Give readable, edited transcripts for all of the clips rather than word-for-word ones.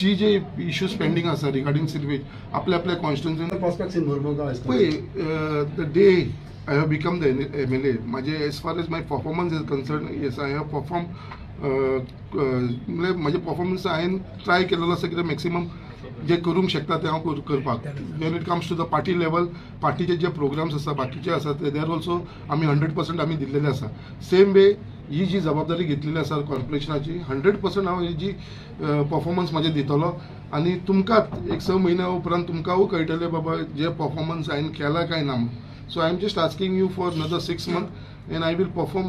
जी जे issues pending आसा regarding sewage आपल्या आपल्या कॉन्स्टिट्युन्सी. Prospects in Mormugao? पळय, the day I have become the MLA, म्हाजे as far as my performance is concern, yes, I have perform. म्हणजे म्हजे performance हांवें ट्राय केलेलो आसा कित्याक मॅक्सिमम जे करूंक शकता ते हांव करपाक. When it comes to the party level, पार्टीचे जे प्रोग्राम्स आसा, बाकीचे आसा, ते there also आमी 100% आमी दिल्लेले आसा. सेम वे ही जी जबाबदारी घेतलेली आसा कॉर्पोरेशनाची, 100% हांव ही जी परफॉर्मन्स म्हाजे दितलो आनी तुमकां एक 6 म्हयन्या उपरांत तुमकांय कळटलें बाबा जे परफॉर्मन्स हांवें केला काय ना. So I am just asking you for another 6 month and I will perform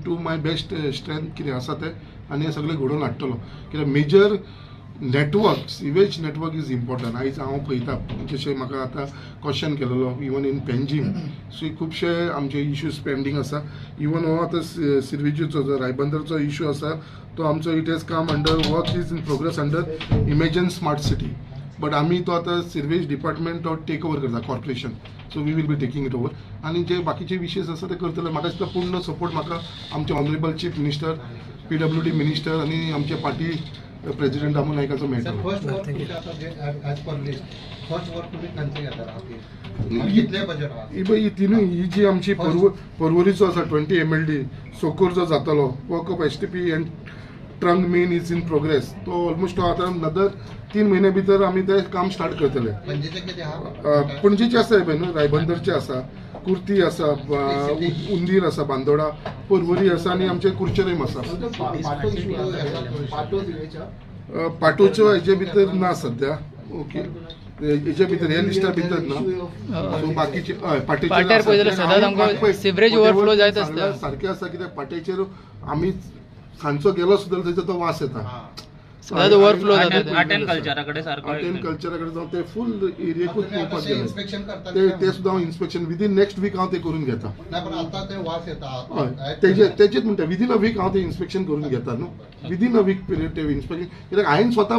to my best strength कितें आसा तें आनी हें सगळें घडोवन हाडटलो, कित्याक major network, sewage network is important. आयज हांव पळयता, जशें म्हाका आतां क्वेश्चन केलेलो, इवन इन पेंजीम सो खुबशे आमचे इश्यूज पेंडींग आसा. इवन हो आतां सिवेजीचो जो रायबंदरचो इशू आसा, तो आमचो it has come under work, is in progress under Imagine Smart City, but आमी तो आतां सिवेज डिपार्टमेंट तो टेक ओवर करता corporation, so we will be taking it over आनी जे बाकीचे विशयज आसा ते करतले. म्हाका दिसता पूर्ण सपोर्ट म्हाका आमचे honourable chief minister, PWD minister आनी आमचे पार्टी प्रेसिडेंट दामू नायकाचो सर, मेळटलो. फर्स्ट वर्क तुमचे आता जे as per list first work तुम्ही खंयचे घेता हातीन? कितले बजेट आहा? ही पळय, ही तिनूय, ही जी आमची पर्वरीचो आसा, 20 एमएलडी सोकोर जो जातलो, work of STP and trunk main is in progress. तो ऑलमोस्ट आतां अनदर 3 म्हयने भितर आमी तें काम स्टार्ट करतले. पणजेचे कितें आहा? पणजेचे आसा पळय न्हू, रायबंदरचे आसा, कुर्ती आसा, उंदीर आसा, बांदोडा, पर्वरी आसा आनी आमचे कुडचरेम आसा. पाटोचो हेजे भितर ना सद्या. ओके, हेजे भितर, हे लिस्टा भितर ना. सो बाकीचे हय पाटेचेर. पाट्यार पळय जाल्यार सदांच आमकां सिवरेज overflow जायत आसता. सारकें आसा, कित्याक पाट्याचेर आमी सांजचो गेलो सुद्दां थंयचो तो वास येता. सदांच ओवरफ्लो जाता ते. आर्ट अँड कल्चरा कडेन सारको. आर्ट अँड कल्चरा कडेन जावं, ते फूल एरियेकूच पळोवपाक गेले. इन्स्पेक्शन करता? ते ते सुद्दां हांव इन्स्पेक्शन विदीन नेक्स्ट वीक हांव ते करून घेता. नाही, पण आता ते वास येता. हय, तेजे तेजेच म्हणटा, विदीन अ वीक हांव ते इन्स्पेक्शन करून घेता न्हू, विदीन अ वीक पिरियड ते इन्स्पेक्शन, कित्याक हांवें स्वता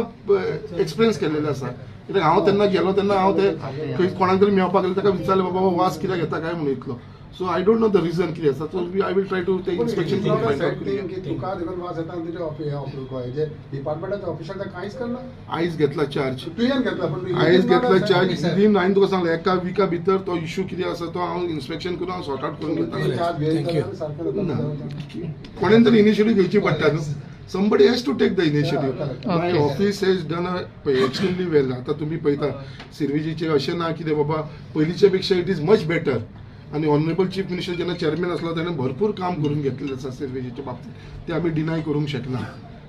एक्सपिरियन्स केल्लेलें आसा. कित्याक हांव तेन्ना गेलो तेन्ना हांव ते खंय कोणाक तरी मेळपाक गेलो, ताका विचारलें, बाबा हो वास कित्याक येता काय म्हणून इतलो. So I don't know the reason कितें आसा, so I will try to ते इन्स्पेक्शन करून फायंड आउट करून. की तुका देखून वास येता आनी तुज्या डिपार्टमेंटाच्या ऑफिशाक कांयच करना. आयज घेतला चार्ज. तुवें घेतला पण आयज घेतला चार्ज. विदीन, हांवें तुका सांगलें, एका विका भितर तो इशू कितें आसा तो हांव इन्स्पेक्शन करून हांव सॉर्ट आउट करून घेता. सारकें. ना, कोणेन तरी इनिशिएटीव घेवची पडटा न्हू. Somebody has to take the initiative. My office has done a extremely well. आता तुम्ही पळयता सिवेजीचे, अशें ना कितें बाबा, पयलींच्या पेक्षा it is much better. आनी ऑनरेबल चीफ मिनिस्टर जेन्ना चेअरमॅन आसलो, तेणें भरपूर काम करून घेतलेलें आसा सिवेजीच्या बाबतींत, तें आमी डिनाय करूंक शकना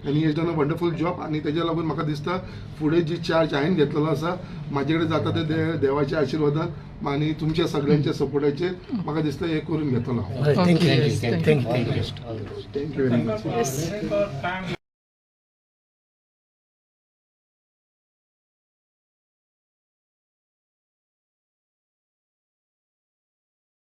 आनी has done a wonderful job. आनी तेज्या लागून म्हाका दिसता फुडें जी चार्ज हांवें घेतलेलो आसा, म्हाजे कडेन जाता ते देवाच्या आशिर्वादान आनी तुमच्या सगळ्यांच्या सपोर्टाचेर म्हाका दिसता हें करून घेतलो हांव. Thank you. Thank you. Thank you very much. Yes. Time.